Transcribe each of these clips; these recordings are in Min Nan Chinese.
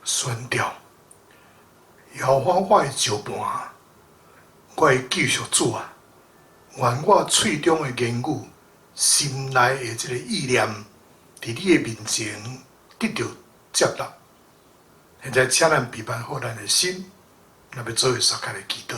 宣告，耶和华我的石磐，我的救赎主啊！愿我喙中的言语、心內的這个意念，佇你的面前得著接納。現在，請咱備辦好咱的心，咱欲做伙相共來祈禱。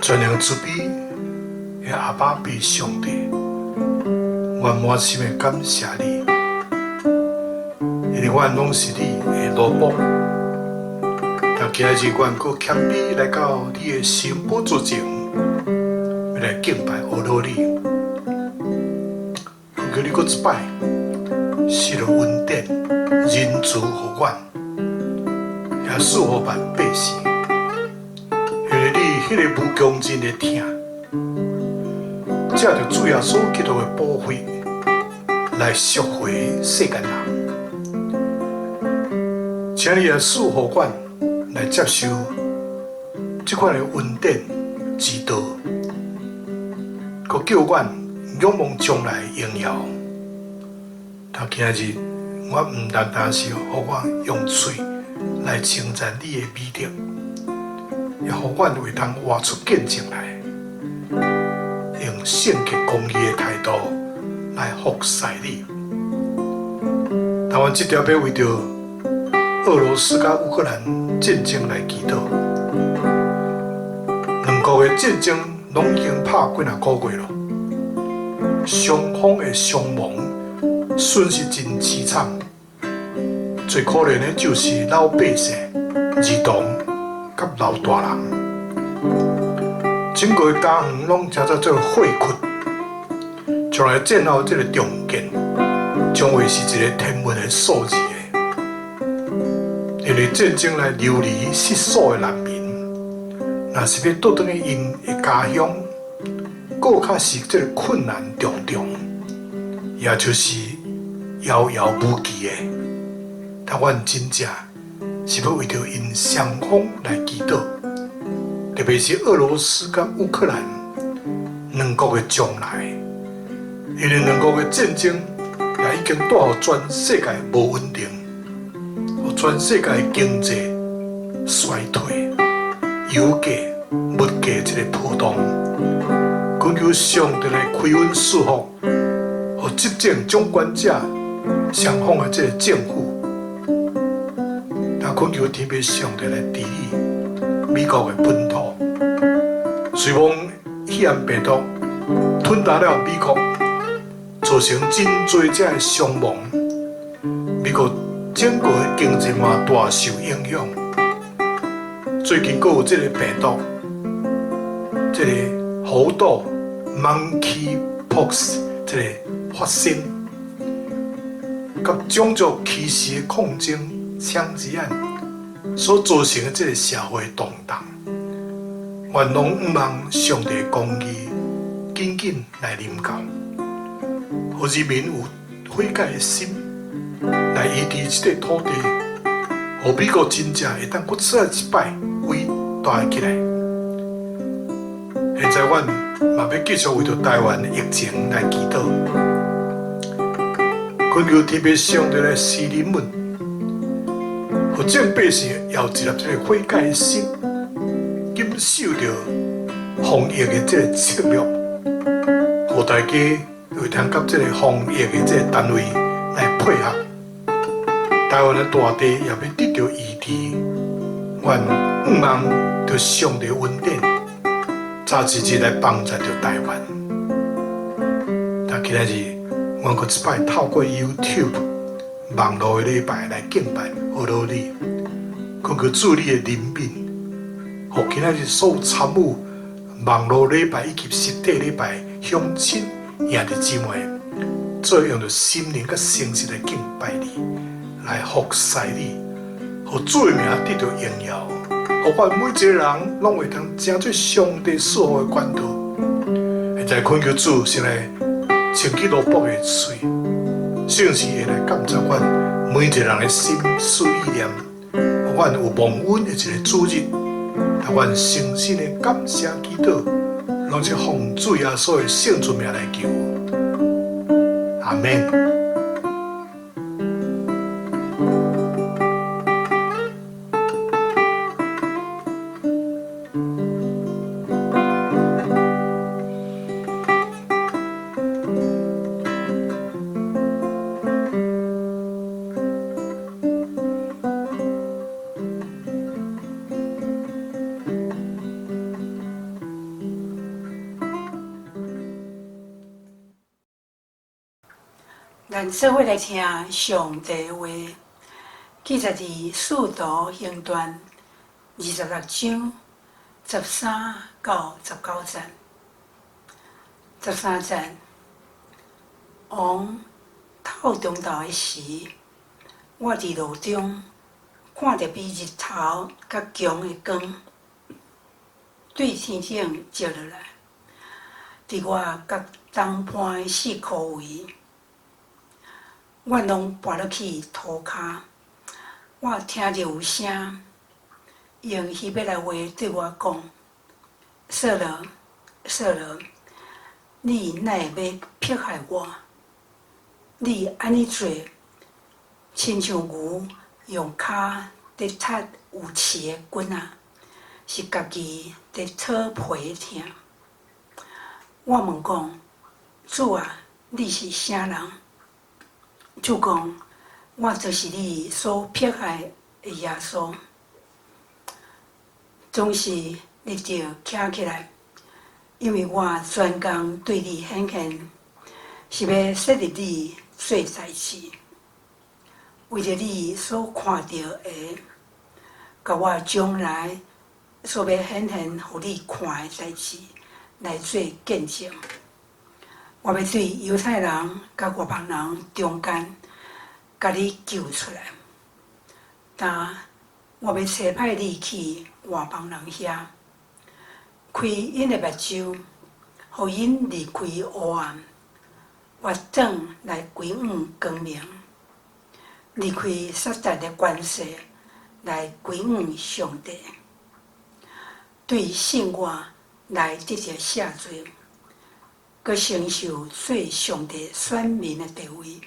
全能慈悲的阿爸父上帝，我滿心的感謝你，因為阮攏是你的奴僕。但今日阮閣謙卑來到你的聖寶座前，欲來敬拜阿羅你。懇求你閣一擺，賜予恩典、仁慈予阮，也賜予萬百姓。因為你彼個無窮盡的疼，藉著主耶穌基督的寶血來贖回世間人，請你也賜予阮來接受這款的恩典之道，閣叫阮仰望將來的榮耀。但今日我毋單單是予我用喙來稱讚你的美德。也予阮會當活出見證來，用聖潔公義的態度來服侍你。但阮這條欲為著俄羅斯佮烏克蘭戰爭來祈禱，兩國的戰爭攏已經拍幾若個月囉，雙方的傷亡損失真淒慘，最可憐的就是老百姓、兒童佮老大人，整個家園攏成做做火窟，將來戰後這个重建將會是一个天文的數字的，因為戰爭來流離失所的難民，若是欲倒轉去𪜶的家鄉，閣較是這个困難重重，也就是遙遙無期的。但阮真正是欲為著𪜶雙方來祈禱，特別是俄羅斯佮烏克蘭兩國的將來，因為兩國的戰爭也已經帶予全世界無穩定，予全世界經濟衰退、油價、物價這个波動，懇求上帝來開恩賜福，予執政掌權者雙方的這个政府。懇求天父上帝來治理美國的本土，雖罔肺炎病毒吞噬了美國，造成真濟只的傷亡。美國整個的經濟嘛大受影響。最近閣有這个病毒，這个猴痘（Monkeypox）這个發生，佮種族歧視的抗爭、槍擊案所造成的這个社會動盪，願攏向望上帝公義緊緊來臨到，予人民有悔改的心，來醫治這个土地，予美國真正會當閣再一擺偉大起來。現在阮嘛欲繼續為著台灣的疫情來祈禱，懇求天父上帝來施憐憫，予眾百姓也有一粒這个悔改的心，謹守著防疫的這个策略，予大家會當佮這个防疫的這个單位來配合。台灣的大地也欲得著醫治，願向望著上帝恩典，早一日來幫助著台灣。但今仔日，阮閣一擺透過 YouTube 網路的禮拜來敬拜呵咾你，懇求主你的憐憫，予今仔日所有參與網路禮拜以及實體禮拜鄉親兄弟姊妹，做用著心靈佮誠實來敬拜你，來服侍你，予主的名得著榮耀，予阮每一个人攏會當成做上帝賜福的管道。現在懇求主先來清去奴僕的喙，聖靈會來監察阮每一个人的心思意念，予阮有蒙恩的一个主日，予阮誠心的感謝祈禱，攏是奉主耶穌的聖尊名來求。阿們。咱做伙來聽上帝話，記載佇使徒行傳26章13到19節。13節，王透中晝的時，我佇路中看著比日頭較強的光，對天頂照落來，佇我佮同伴的四箍圍。阮攏跋落去塗跤，我聽著有聲，用希伯來話對我講：掃羅，掃羅，你哪會欲迫害我？你按呢做，親像牛用跤佇踢有刺的棍仔，是家己佇討皮的疼。我問講：主啊，你是啥人？主講：我就是你所迫害的耶穌。總是你著徛起來，因為我專工對你顯現，是欲設立你做代志。為著你所看著的，佮我將來所欲顯現予你看的代誌來做見證。我欲對猶太人佮外邦人中間，共你救出來。但我欲差派你去外邦人遐，開𪜶的目睭，予𪜶離開黑暗，越轉來歸向光明，離開撒旦的權勢，來歸向上帝。對信我來得著赦罪，閣承受做上帝選民的地位。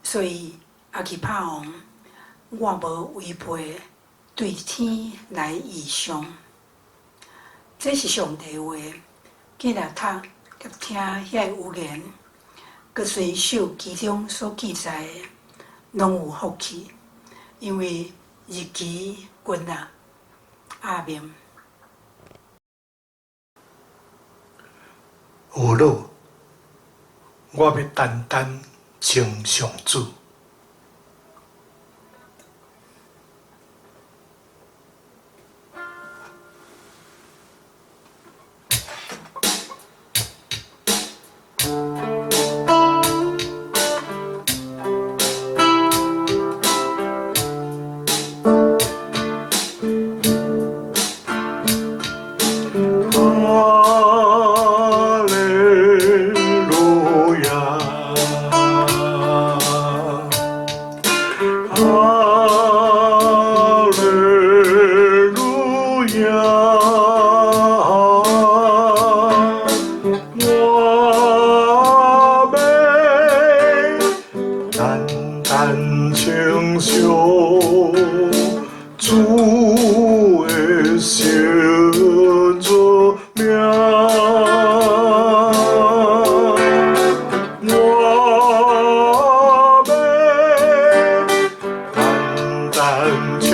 所以亞基帕王，我無違背對天來的異象。這是上帝話，囝若讀佮聽遐个預言，閣遵守其中所記載的，攏有福氣，因為日期近啊。阿們。有老，我欲單單稱頌主。哈利路亞，哈利路亞，我欲單單稱頌主的聖名，我欲單單稱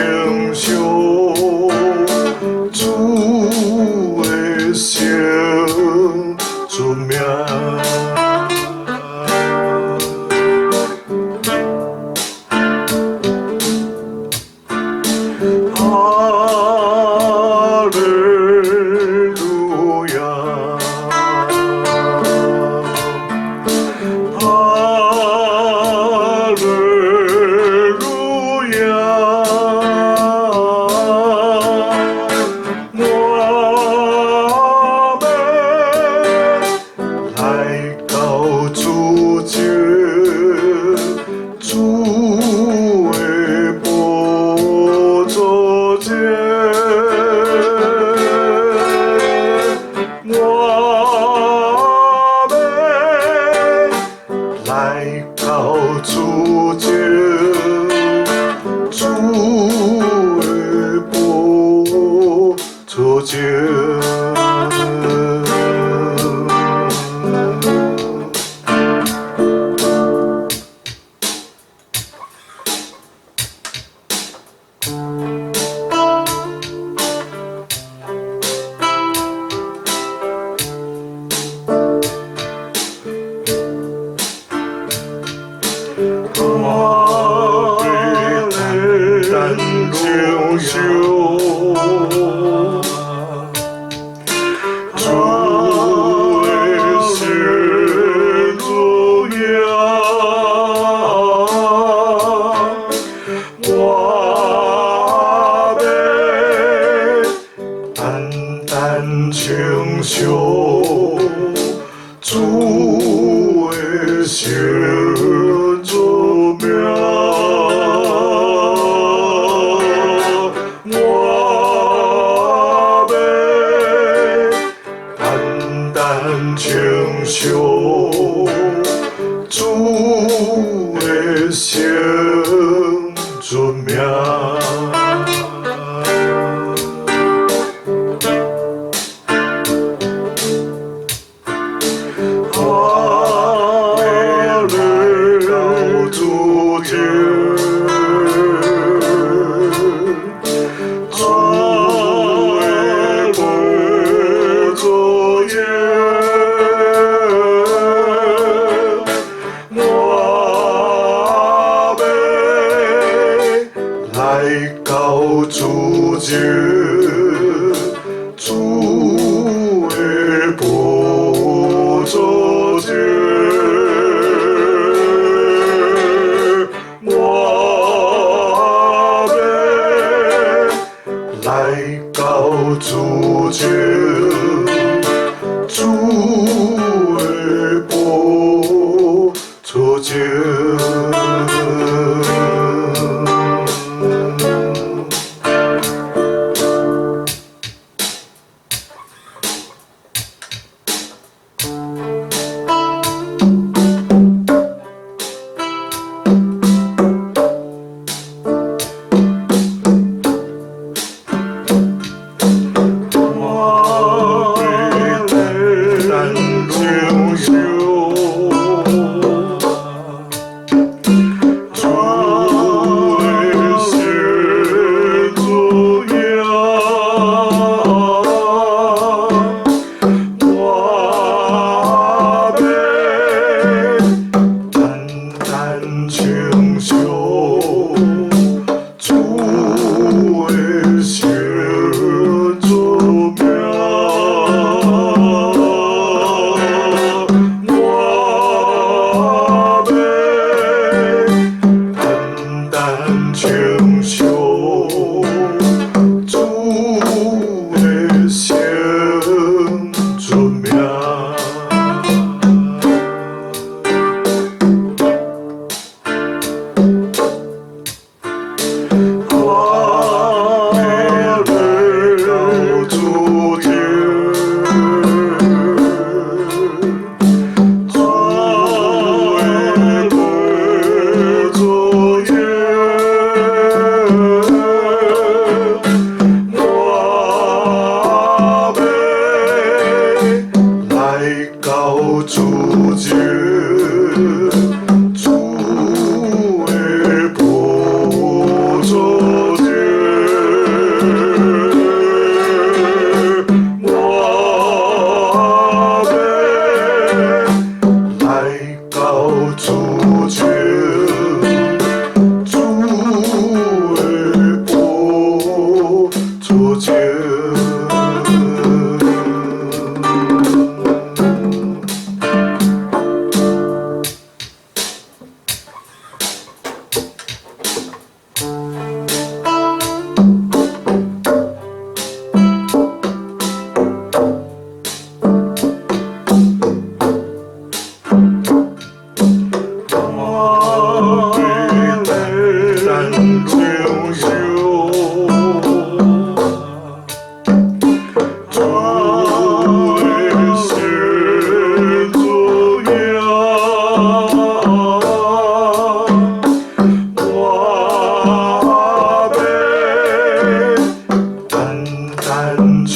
頌主的聖名。哈利路亞，哈利路亞，我欲來到主前，主的寶座前，我欲來到主前，主的寶座前。我欲單單稱頌主的聖名，我欲單單稱頌主的聖名，我欲單單稱頌主的聖名。哈利主前，主的寶座前，我欲來到主前，主的寶座前，我欲來到主前，主的寶座前。我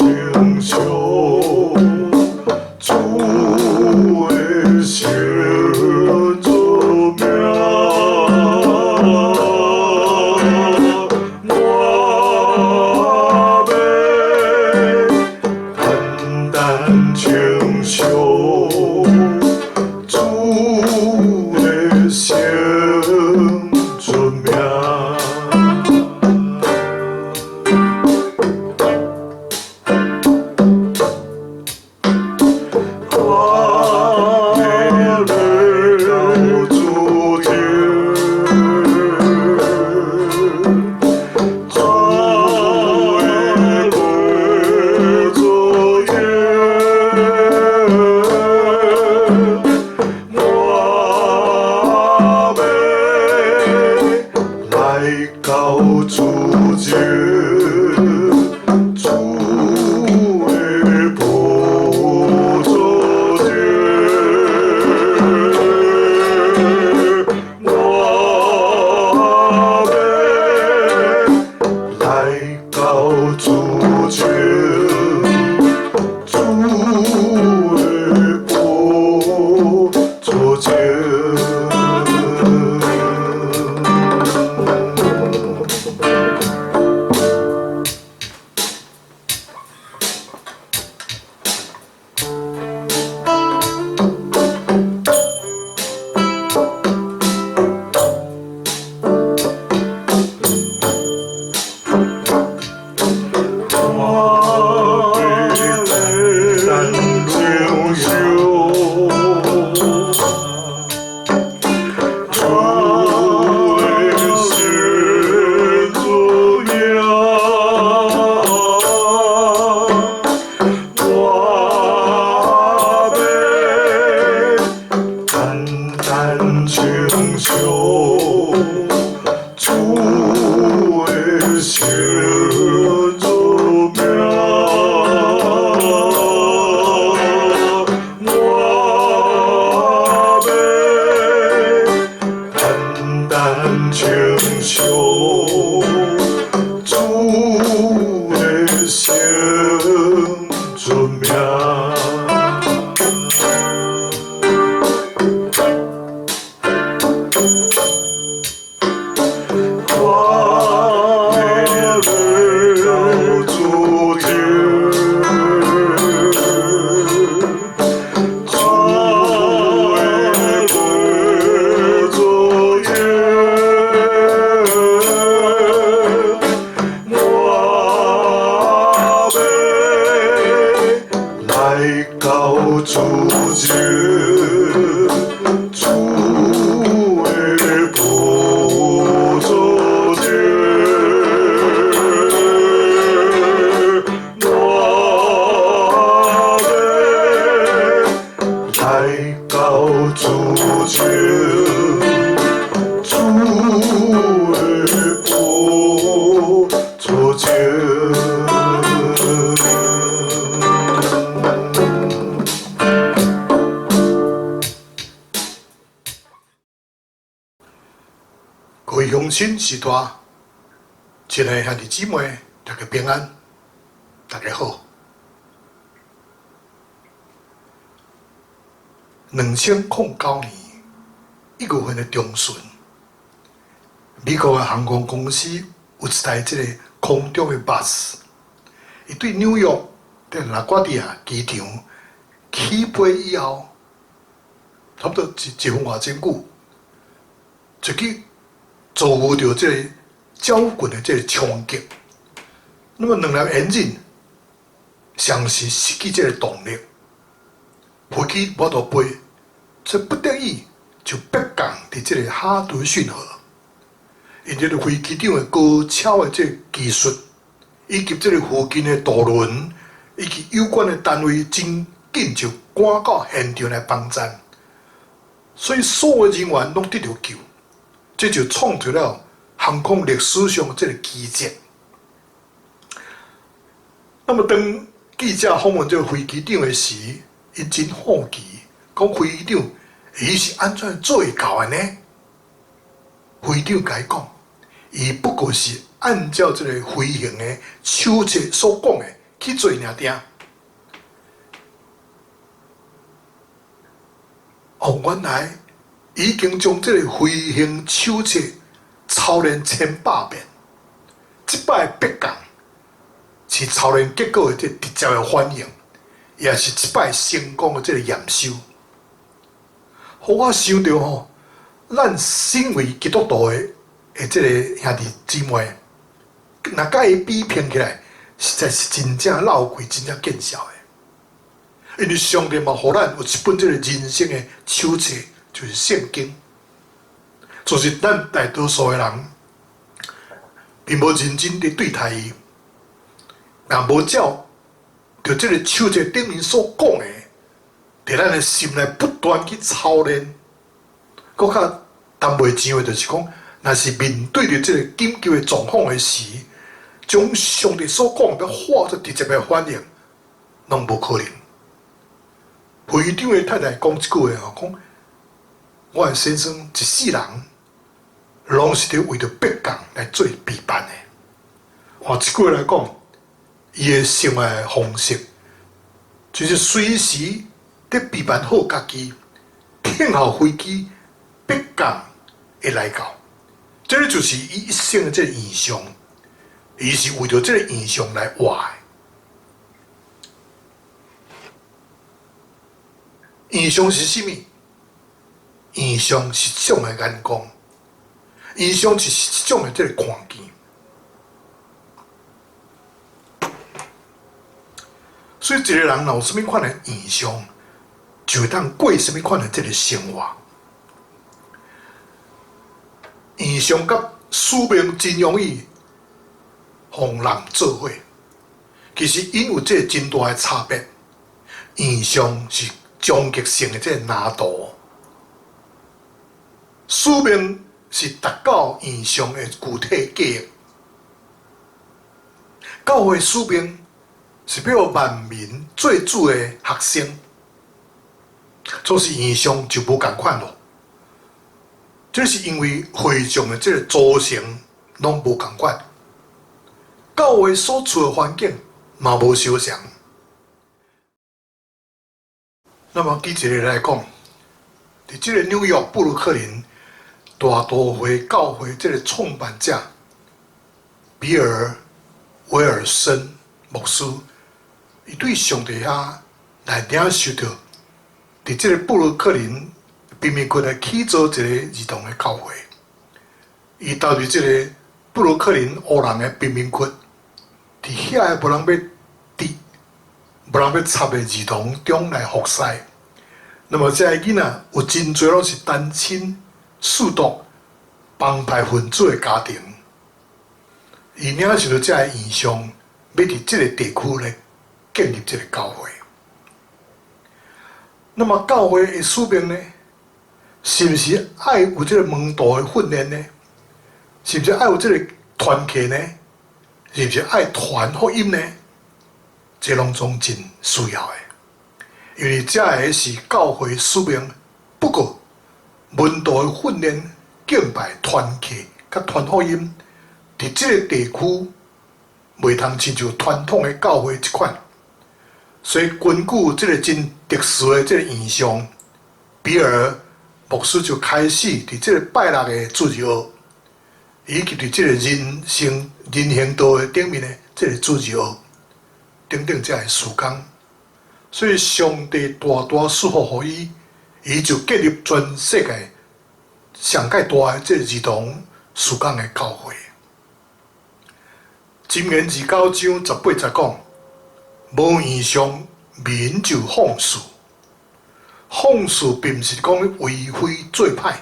稱頌主的聖名，我欲單單稱頌主的聖名。我欲來到主前，主的寶座前，我欲來到主前，主的寶座前，我欲來到主前，主的寶座前。我欲單稱頌主的聖名，我欲單單稱頌主的聖名，我欲單單稱頌主的聖名。我欲來到主前，主的寶座前，我欲來到主前，主的寶座前，我欲來到主前，主的寶座前。各位鄉親序大，親愛兄弟姊妹，大家平安，大家好。2009年1月份的中旬，美國的航空公司有一台這個空中的巴士，伊對紐約佇拉瓜迪亞機場起飛以後，差不多一分外鐘久，就去遭遇著這個鳥群的這個衝擊。那麼兩粒引擎同時失去這個動力，飛機無法度飛，所以不得已就迫降佇這個哈德遜河。因這個飛機長的高超的這個技術，以及這個附近的渡輪，以及有關的單位真緊就趕到現場來幫贊，所以所有人員攏得著救，這就創造了航空歷史上這個奇蹟。那麼當記者訪問這個飛機長的時，伊真好奇，講飛機長伊是按怎做會到的呢？飛機長共伊講，伊不過是按照這個飛行的手冊所講的去做爾定。哦，原來已經將這个飛行手冊操練千百遍，這擺的迫降是操練結果的這直接的反應，也是這擺成功的這个驗收。予我想著吼，咱身為基督徒的的這个兄弟姊妹，若佮伊比拼起來，實在是真正落氣，真正見笑的。因為上帝嘛，予咱有一本這个人生的手冊，就是聖經。就是咱大多數的人，並無認真佇對待伊，也無照著這个手冊頂面所講的，佇咱的心內不斷去操練。閣較耽袂錢話，就是講，若是面對著這个緊急的狀況的時，將上帝所講的化做直接的反應，攏無可能。會長的太太講一句話吼，講我的先生一世人，攏是佇為著迫降來做備辦的。換一句話來講，伊的生活的方式，就是隨時佇備辦好家己，等候飛機迫降會來到。這个就是伊一生的這个異象，伊是為著這个異象來活的。異象是啥物？異象是一種的眼光，異象是一種的這个看見。所以一個人若有啥物款的異象，就會當過啥物款的這个生活。異象佮使命真容易予人做伙，其實𪜶有這个真大的差別。異象是終極性的這个藍圖，使命是達到異象的具體計劃。教會使命是欲萬民做主的學生，就是異象就無仝款囉。這是因為會眾的這个組成攏無仝款，教會所處的環境嘛無相像。那麼舉一個來講，佇這个紐約布魯克林大都會教會這个創辦者比爾威爾森牧師，伊對上帝遐來領受著，佇這个布魯克林貧民區來起造一个兒童的教會。伊投入這个布魯克林烏人的貧民區，佇遐个無人欲佇，無人欲插的兒童中來服侍。那麼這个囡仔有真濟攏是單親、嗜毒、幫派分子的家庭。伊領受著這个異象，欲佇這个地區來建立這个教會。那麼教會的使命呢？是毋是愛有這个門徒的訓練呢？是毋是愛有這个團契呢？是毋是愛傳福音呢？這攏總真需要的，因為這个是教會使命。不過，門徒的訓練、敬拜、團契、佮傳福音，佇這个地區袂通親像傳統的教會這款。所以，根據這个真特殊的這个異象，比爾牧師就開始佇這个拜六的主日學，以及佇這个人生人行道的頂面的這个主日學等等這个事工。所以，上帝大大賜福予伊，伊就建立全世界上蓋大的這个兒童事工的教會。箴言29章18節講：無異象，民就放肆。放肆並毋是講為非作歹，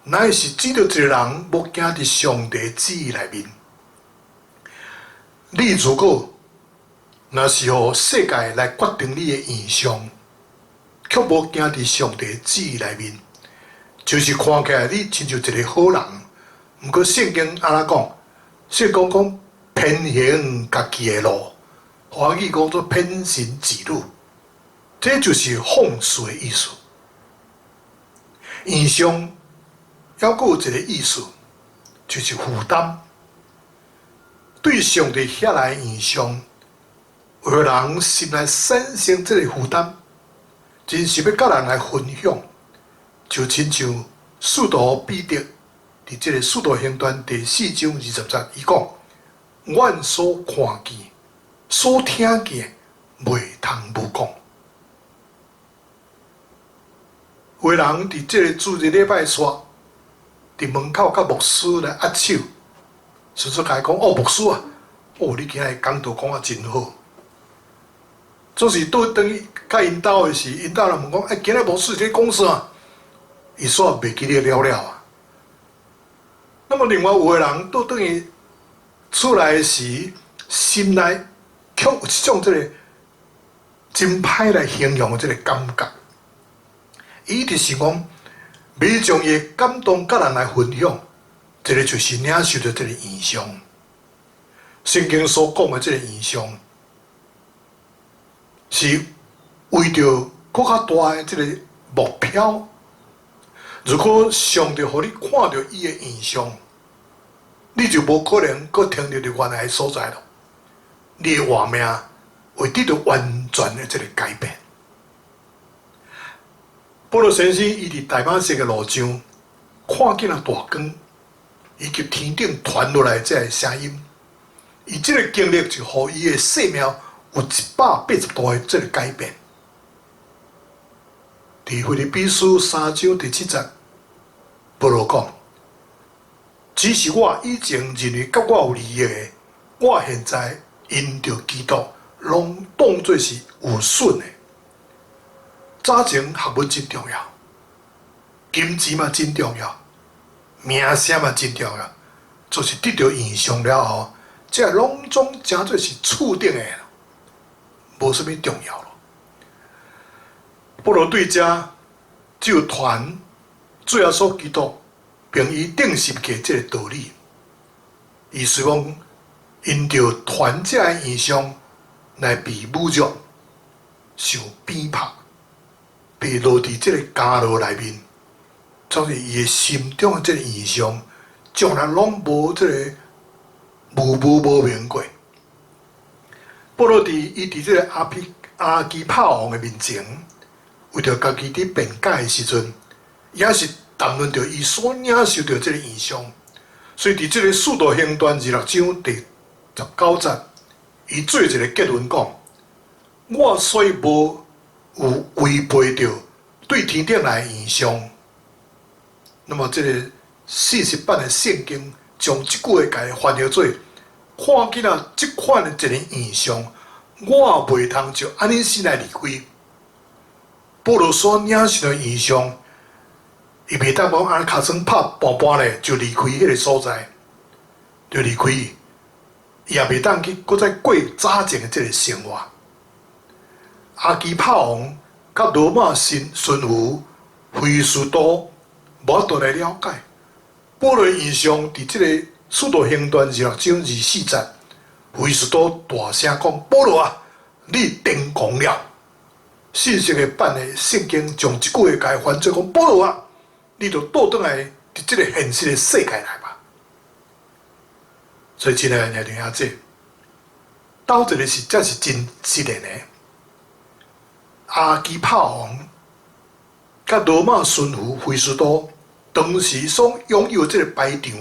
乃是指著一個人無行佇上帝旨意內面。你如果若是予世界來決定你的異象，卻無行佇上帝旨意內面，就是看起來你親像一個好人。毋過聖經按怎講？聖經講偏行家己的路，華語講做偏行己路，這就是放肆的意思。異象猶閣有一個意思，就是負擔。對上帝遐來異象，有的人心內產生這個負擔，真想欲佮人來分享，就親像使徒彼得佇這個使徒行傳第四章二十節，伊講：阮所看見、所聽見，袂通無講。有的人佇這個主日禮拜煞，佇門口佮牧師來握手，順續共伊講：哦，牧師啊，哦，你今日講道講啊真好。總是倒轉去佮𪜶兜的時，𪜶兜人問講：欸，今日牧師佇咧講啥？伊煞袂記得了了啊。那麼另外有的人倒轉去厝內的時，心內卻有一種這個真歹來形容的這個感覺。伊就是講，欲將伊的感動佮人來分享，這個就是領受著這個異象。聖經所講的這個異象，是為著閣較大的這個目標。如果上帝予你看著伊的異象，你就無可能閣停留佇原來的所在囉。你的活命會得著完全的這個改變。保羅先生伊佇大馬色的路上看見了大光，以及天頂傳落來這个聲音，伊這个經歷就予伊的生命有一百八十度的這个改變。佇腓立比書三章第七節，保羅講：只是我以前認為佮我有利益的，我現在因著基督，攏當做是有損的。早前學問真重要，金錢嘛真重要，名聲嘛真重要，就是得著異象了後，這攏總成做是次等的，無啥物重要囉。保羅對遮就傳主耶穌基督，並伊釘十架這个道理，伊希望因著傳這个異象來被侮辱、受鞭拍。被落佇這个監牢內面，總是伊的心中的這个異象，從來攏無這个模糊無明過。保羅佇伊佇這个亞皮亞基帕王的面前，為著家己佇辯解的時陣，也是談論著伊所領受著這个異象。所以佇這个使徒行傳二十六章第十九節，伊做一个結論講：我所以無有違背著對天頂來的異象。那麼這个信實版的聖經將這句話共伊翻譯做：看見了這款的一个異象，我袂通就按呢先來離開。保羅所領受的異象，伊袂當講按呢尻川拍半半咧就離開彼个所在，就離開。伊也袂當去閣再過早前的這个生活。亞基帕王佮羅馬巡巡撫菲斯都無法度來了解保羅異象，佇這个使徒行傳二十六章二十四節，菲斯都大聲講：保羅啊，你癲狂了！信息的版的聖經將這句話共伊翻做講：保羅啊，你著倒轉來佇這个現實的世界來吧。所以，親愛的兄弟兄姊，佗一个是才是真實的呢？亞基帕王佮羅馬巡撫菲斯都當時所擁有這个排場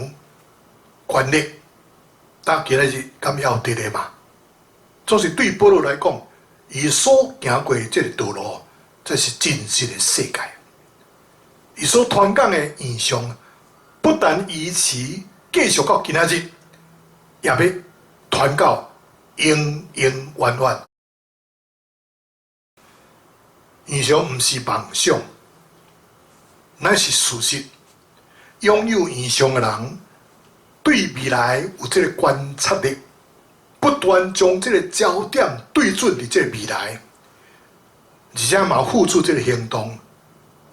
權力，到今仔日敢猶有佇咧嘛？總是對保羅來講，伊所行過這个道路，這是真實的世界。伊所傳講的異象，不但維持繼續到今仔日，也欲傳到永永遠遠。異象毋是夢想，乃是事實。擁有異象的人，對未來有這个觀察力，不斷將這个焦點對準佇這个未來，而且嘛付出這个行動，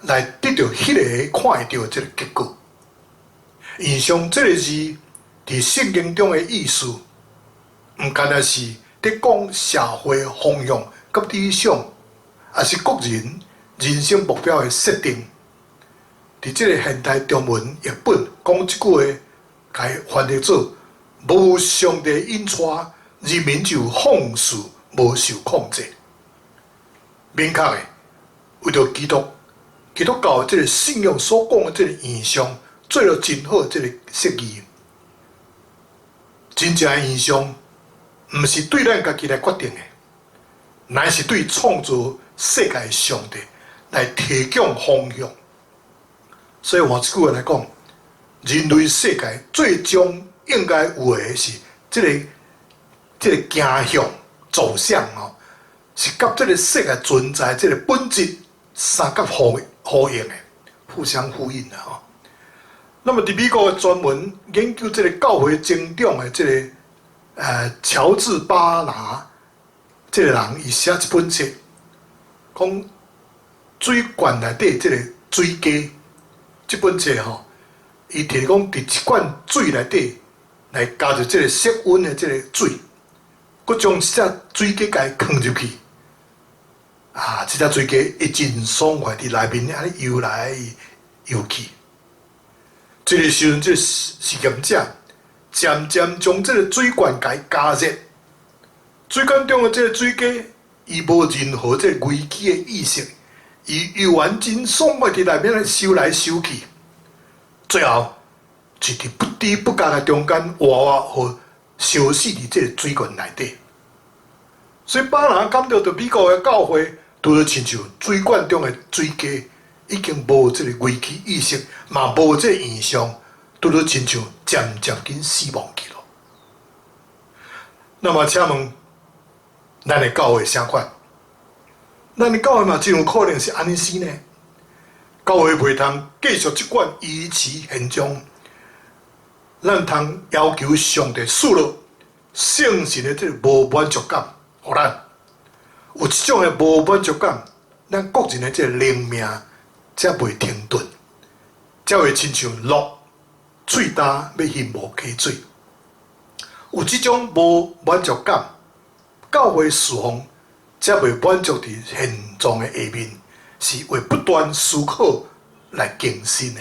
來得著彼个看會著的這个結果。異象這个字佇聖經中的意思，毋干焦是佇講社會方向佮理想，抑是個人人生目標的設定。佇這个現代中文譯本講這句話，共伊翻譯做：無上帝引帶，人民就放肆無受控制。明確的，為著基督基督教這个信仰所講的這个異象，做了真好的這个釋義。真正的異象，毋是對咱家己來決定的，乃是對創造世界的上帝來提供方向。所以換一句話來講，人類世界最終應該有的是這个行向走向吼，是佮這个世界存在這个本質三角呼呼應的，互相呼應的吼。那麼佇美國專門研究這个教會成長的這个喬治巴拿這个人，伊寫一本冊，講水罐內底這个水雞。這本冊吼，伊提講佇一罐水內底來加入這个室溫的這个水，閣將這隻水雞共伊囥入去，啊，這隻水雞會真爽快佇內面按呢游來游去。這个時陣，這个實驗者漸漸將這个水罐共伊加熱，水罐中的這个水雞，伊無任何這个危機的意識，伊游完真爽快佇內面來游來游去，最後就佇不知不覺的中間，活活予燒死佇這个水罐內底。所以巴拿感覺著美國的教會，拄著親像水罐中的水雞，已經無這个危機意識，嘛無這个異象，拄著親像漸漸緊死亡去囉。那麼請問，咱的教會啥款？咱的教會嘛真有可能是按呢死呢？教會袂通繼續這款維持現狀，咱通要求上帝賜落聖神的這个無滿足感，予咱有這種的無滿足感，咱個人的這个靈命才袂停頓，才會親像鹿喙焦欲尋無溪水。有這種無滿足感，教會事奉才袂滿足佇現狀的下面，是會不斷思考來更新的。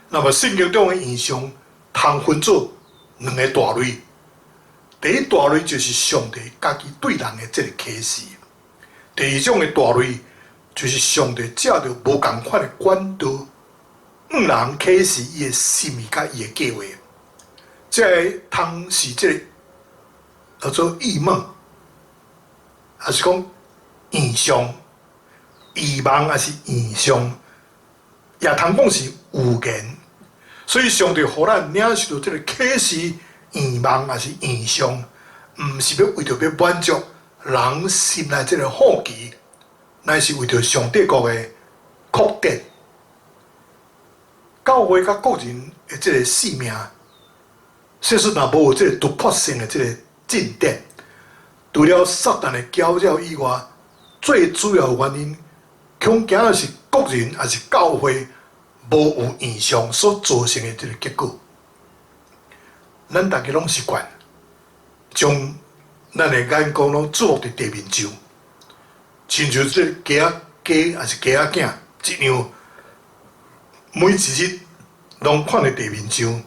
那麼聖經中的異象通分做兩个大類，第一大類就是上帝家己對人的這个啟示；第二種的大類就是上帝藉著無仝款的管道，向人啟示伊的心意佮伊的計劃。這个通是這个叫做異夢，抑是講異象、異夢，抑是異象，也通講是預言。所以上帝予咱領受著這个啟示、異夢，抑是異象，毋是欲為著欲滿足人心內這个好奇，乃是為著上帝國的擴展。教會佮個人的這个性命，設使若無有這个突破性的這个進展，除了撒旦的攪擾以外，最主要的原因，恐驚的是個人抑是教會無有異象所造成的這个結果。咱逐家攏習慣將咱的眼光攏注目佇地面上，親像這个雞仔雞抑是雞仔囝一樣，每一日攏看佇地面上，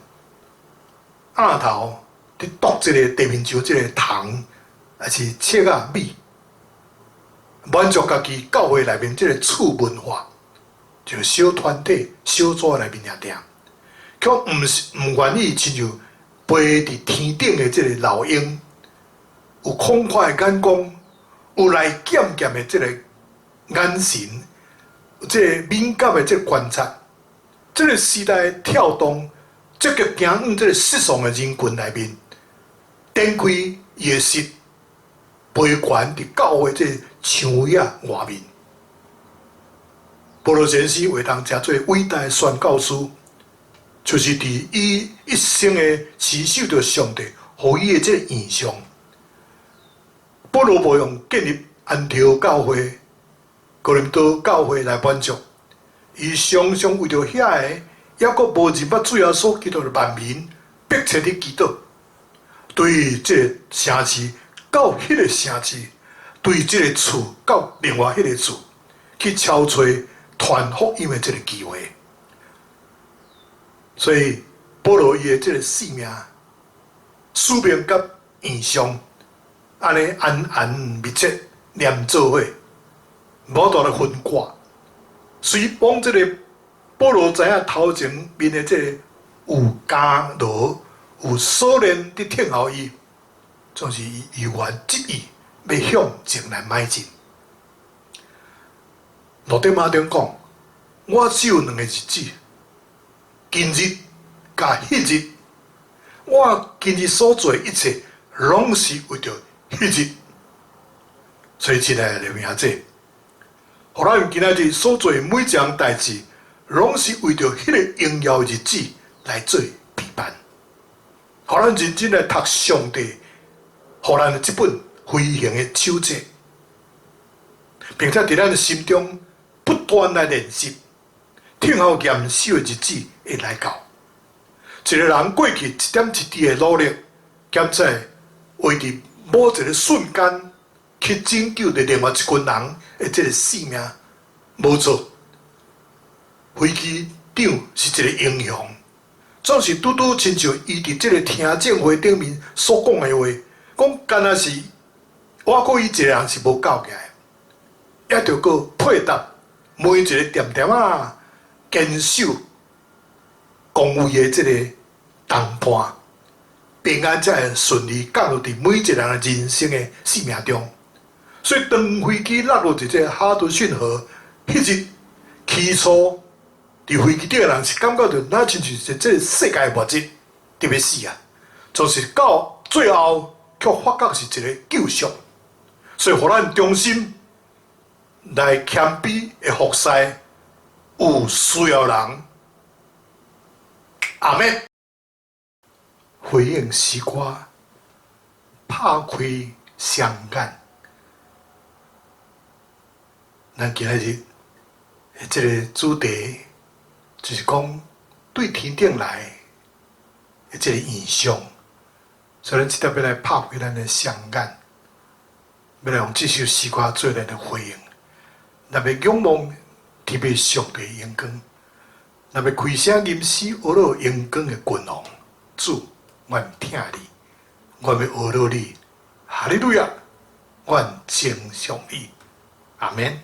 額頭佇啄這个地面上這个糖，抑是粟仔米，滿足家己教會內面這个次文化，就小團體、小組內面爾定，卻毋是毋願意親像飛佇天頂的這个老鷹，有廣闊的眼光，有來檢驗的這个眼神，有這个敏感的這个觀察，這个時代的跳動，積極行往這个失喪的人群內面，展開伊的翼，飛懸佇教會這个牆野外面。保羅先生會當成做偉大的宣教師，就是佇伊一生的持守著上帝予伊的這个異象。保羅無用建立安提阿教會、哥林多教會來滿足，伊常常為著遐个猶閣無認捌主耶穌基督的萬民，迫切佇祈禱，對這个城市到彼个城市，對這个厝到另外彼个厝，去敲揣傳福音的這个機會。所以保羅伊的這个使命、使命佮異象，按呢安安密切連做伙，無法度來分割。雖講這个保羅知影頭前面的這个有監牢、有鎖鏈佇等候伊，總是伊猶原執意欲向前來邁進。路德馬丁講：我只有兩个日子，今日佮彼日。我今日所做的一切，攏是為著彼日。所以，親愛的弟兄姊，予咱今仔日所做的每一項代誌，攏是為著彼个榮耀日子來做備辦。予咱認真來讀上帝，予咱的這本飛行的手冊，並且佇咱的心中不斷來練習，等候嚴守的日子會來到。一个人過去一點一滴的努力，兼且為佇某一个瞬間去拯救著另外一群人的這个性命，無錯。飛機長是一个英雄，總是拄拄親像伊佇這个聽證會頂面所講的話，講敢若是我閣伊一个人是無夠額的，也著閣配搭每一个點點仔堅守崗位的這个同伴，平安才會順利降落佇每一個人的人生的生命中。所以，當飛機落落佇這个哈德遜河，彼日起初佇飛機頂的人是感覺著，若親像是這个世界末日佇欲死啊！就是到最後，卻發覺是一個救贖。所以，予咱衷心來謙卑的服侍有需要人。阿們。回應詩歌，拍開雙眼。咱今仔日的這个主題，就是講對天頂來的這个異象。所以，咱這粒欲來拍開咱的雙眼，欲來用這首詩歌做咱的回應。若欲仰望天父上帝的榮光，若欲開聲吟詩呵咾榮光的君王，主，阮疼你，阮欲呵咾你，哈利路亞，阮稱頌你，阿們。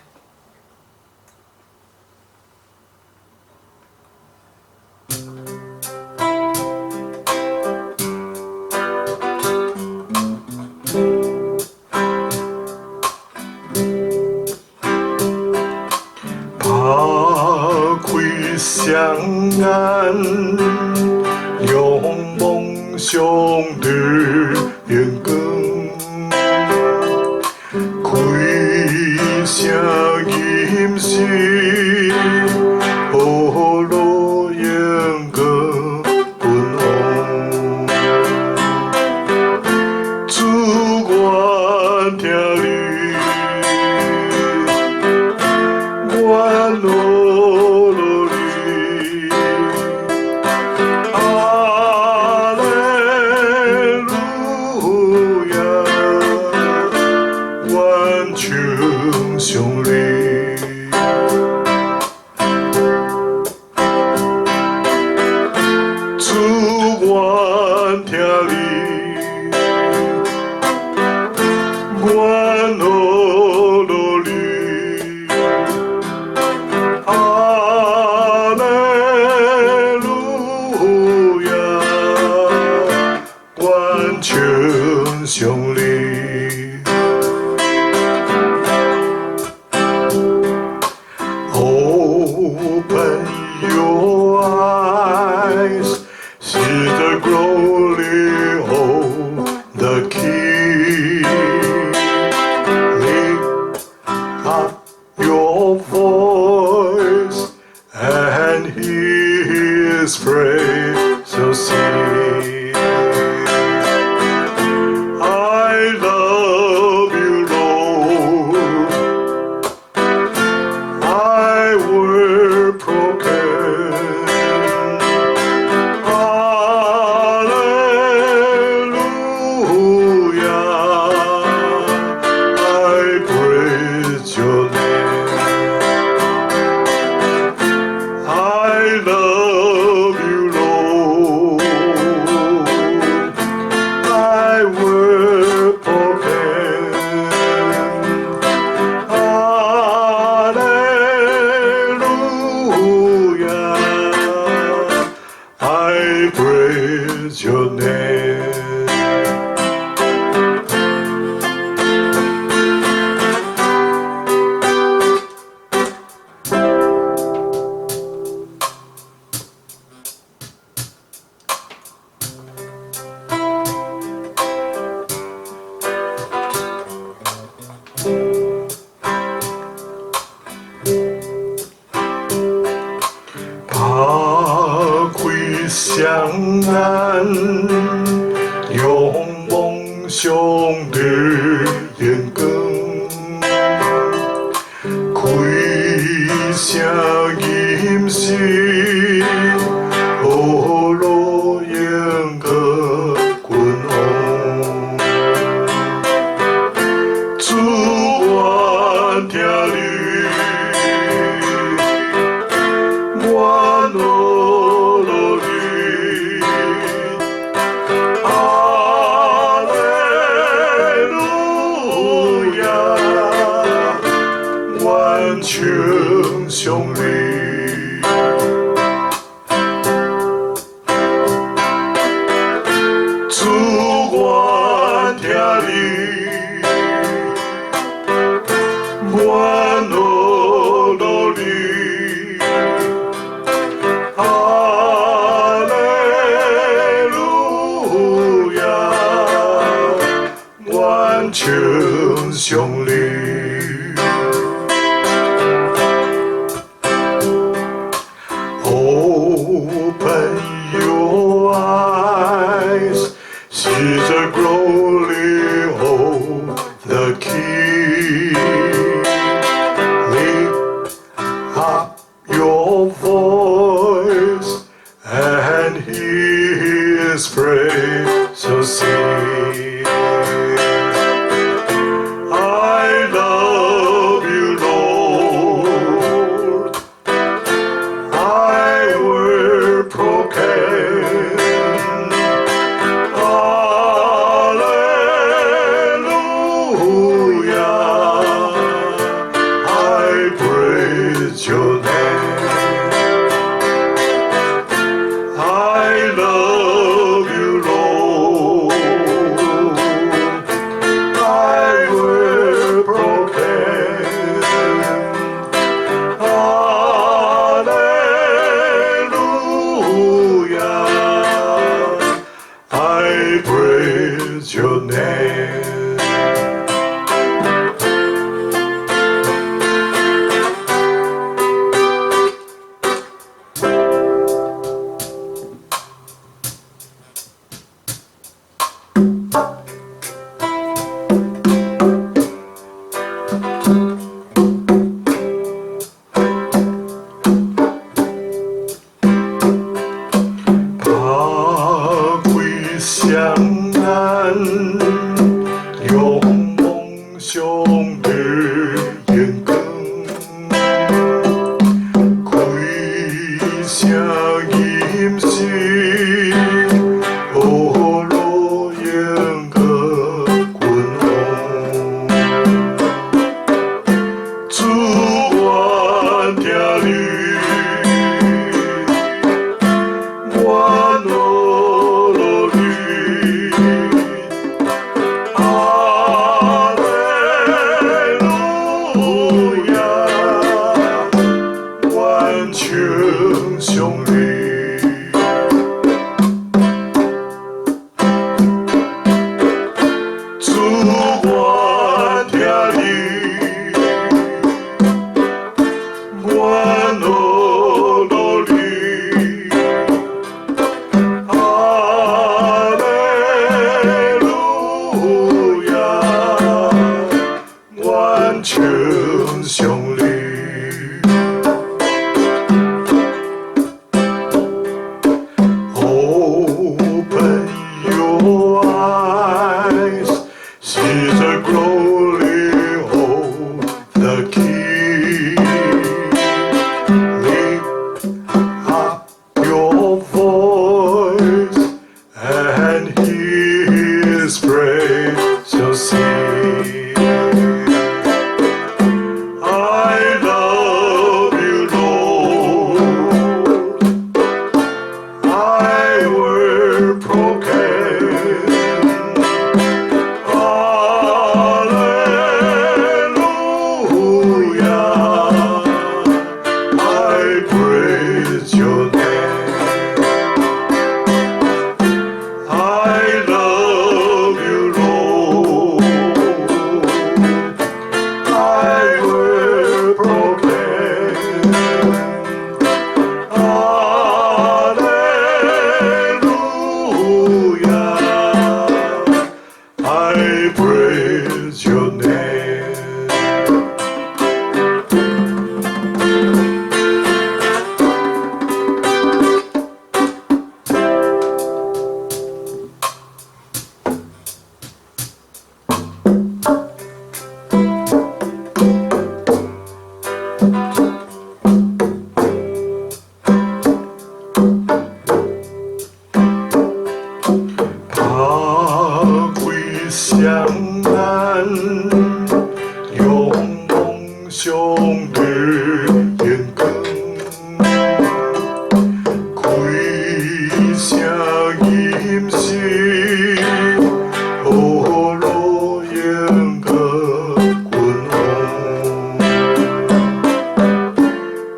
拍開雙眼，仰望上帝榮光，開聲吟詩，呵咾榮光君王。主，阮疼你，阮呵咾你，哈利路亞，阮稱頌你。主，阮疼你，阮呵咾你，哈利路亞，阮稱頌你。聲吟詩，呵羅榮過君王。主願聽你，願呵羅你，哈利路亞，願稱頌你。主願聽你，願呵羅你，哈利路亞，願稱頌你。Open your eyes, see the glory of the King. Lift up your voice and his praise shall sing. I love you, Lord. I will proclaim. Hallelujah. I praise your name. I love you, Lord. I will proclaim. Hallelujah. I praise your name. 拍開雙眼，用夢想的眼光，開聲吟詩，呵羅榮過君王。主願聽你，願呵羅你，哈利路亞，願稱頌你。主願聽你，願呵羅你，哈利路亞，願稱頌你。Open your eyes, see the glory of the King. Lift up your voice and his praise shall sing. I love you, Lord. I will proclaim. Hallelujah. 上帝榮光，開聲吟詩，何樂榮的君王，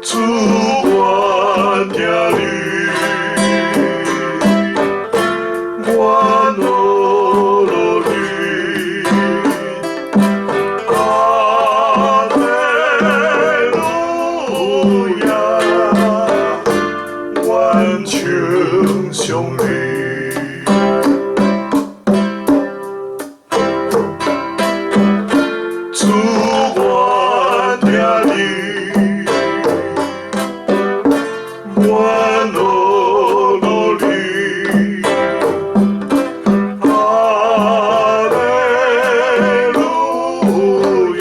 主我聽你，我努力。哈利路亞，願稱頌你。主我聽你，我努力。哈利路亞，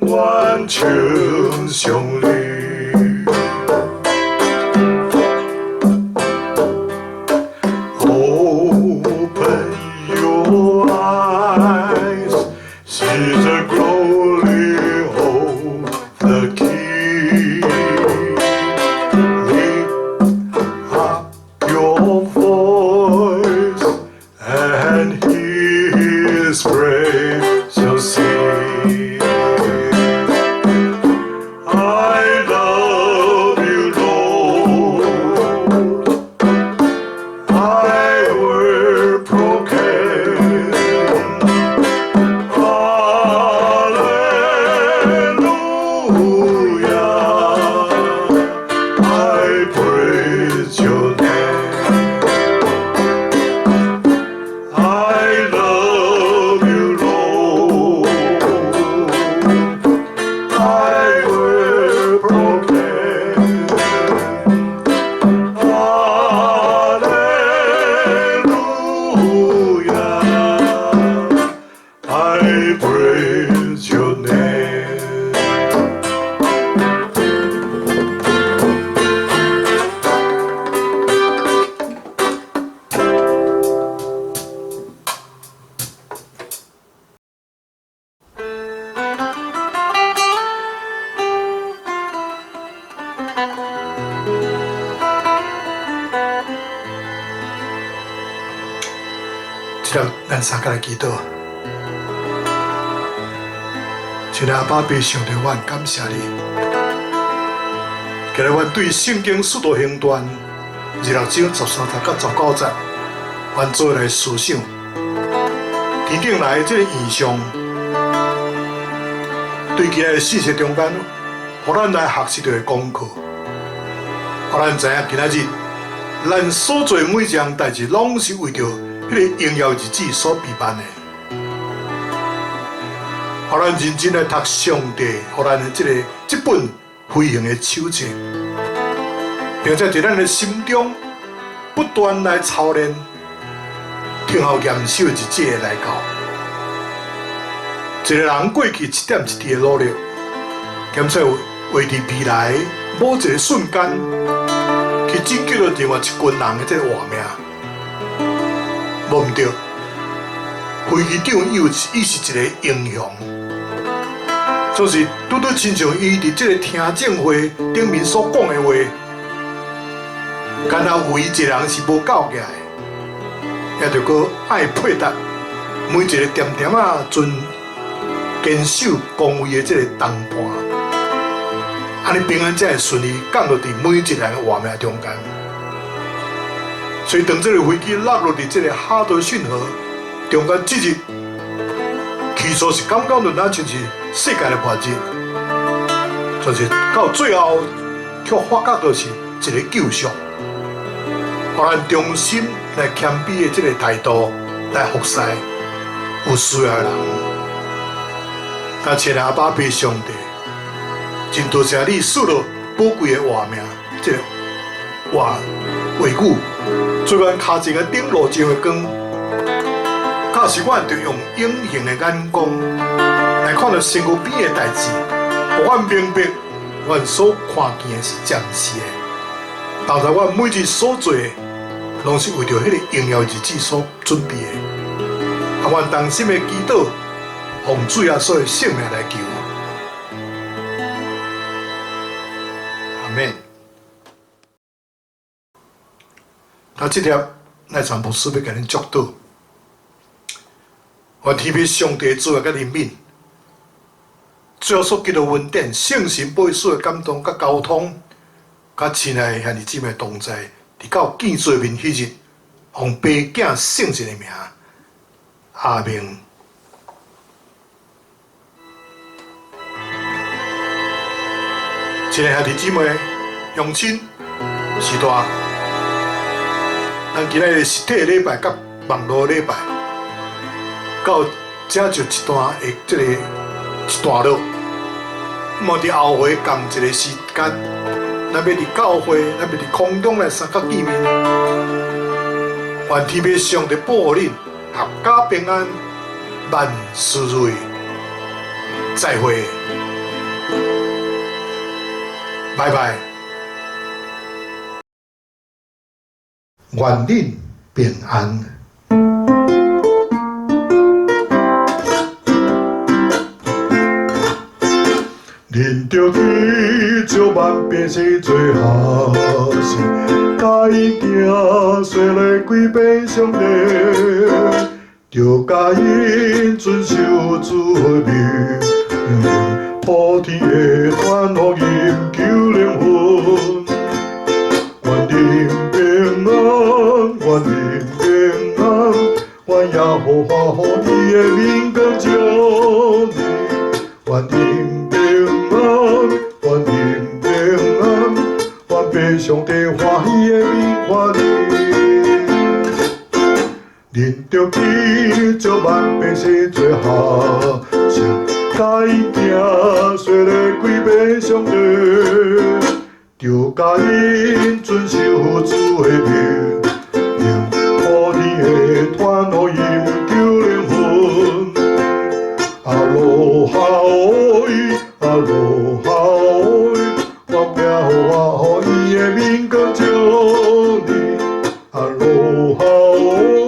願稱頌你。Open your eyes, see the glory of the King. Lift up your voice and his praise shall sing. I love you, Lord. I will proclaim Hallelujah. I praise your name. I love you, Lord. I will proclaim Hallelujah. I praise your name. 這粒咱三個來祈禱，親愛阿爸父上帝，我感謝你。今日阮對聖經使徒行傳26章13節到19節，阮做來思想。天頂來這個異象，對今日的信息中間，予咱來學習著的功課，予咱知影今仔日咱所做的每一項代誌，攏是為著彼個榮耀日子所備辦的。予咱認真來讀上帝，予咱的這本飛行的手冊，並且佇咱的心中不斷來操練，聽候嚴守日子的來到。一個人過去一點一滴的努力，兼且為佇未來某一個瞬間去拯救著另外一群人的這個活命，無毋對。飛機長伊是一個英雄，就是拄拄親像伊佇這個聽證會頂面所講的話，敢若有伊一個人是無夠額的，也著閣愛配搭每一個點點仔盡堅守崗位的這個同伴，按呢平安才會順利降落佇每一個人的活命中間。所以當這個飛機落落佇這個哈德遜河中間之日，起初是感覺到若像是世界的末日，就是到最後卻發覺到是一個救贖，予咱忠心來謙卑的這個態度來服侍有需要的人。感謝阿爸父上帝，真多謝你賜落寶貴的活命，這個話語，做阮跤前的燈，路上的光。假使阮著用永恆的眼光來看著身軀邊的代誌，予阮明白，阮所看見的是暫時的。但是阮每日所做的，攏是為著彼個榮耀日子所準備的。啊，阮同心的祈禱，奉主耶穌的聖名來求。阿們。那這粒乃傳牧師欲共恁祝禱，願天父上帝慈愛佮憐憫，主耶穌基督恩典、聖神保惠師的感動佮交通，佮親愛的兄弟姊妹同在，直到見主面彼日，奉父子聖神的名，阿們。親愛的兄弟姊妹、鄉親、序大，咱今仔日實體禮拜佮網路禮拜，到這就一段的這个一段落。毋佇後回仝一个時間，咱欲佇教會，咱欲佇空中來相佮見面。願天父上帝保護恁，闔家平安，萬事如意。再會，拜拜。願恁平安。恁著去招萬百姓做學生，教𪜶行洗禮歸變上帝，著教𪜶遵守主的命令，普天的傳福音救靈魂。願恁平安，願恁平安，願耶和華予伊的面光照你，願恁平安，願恁平安，願父上帝歡喜的面看你。恁著去招萬百姓做學生，教𪜶行洗禮歸變上帝，著教𪜶遵守主的命令，普天的傳福音救靈魂。阿羅哈喂，阿羅哈喂，願耶和華予伊的面光照你。阿羅哈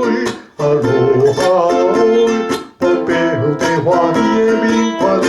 喂，阿羅哈喂，願父上帝歡喜的面看你。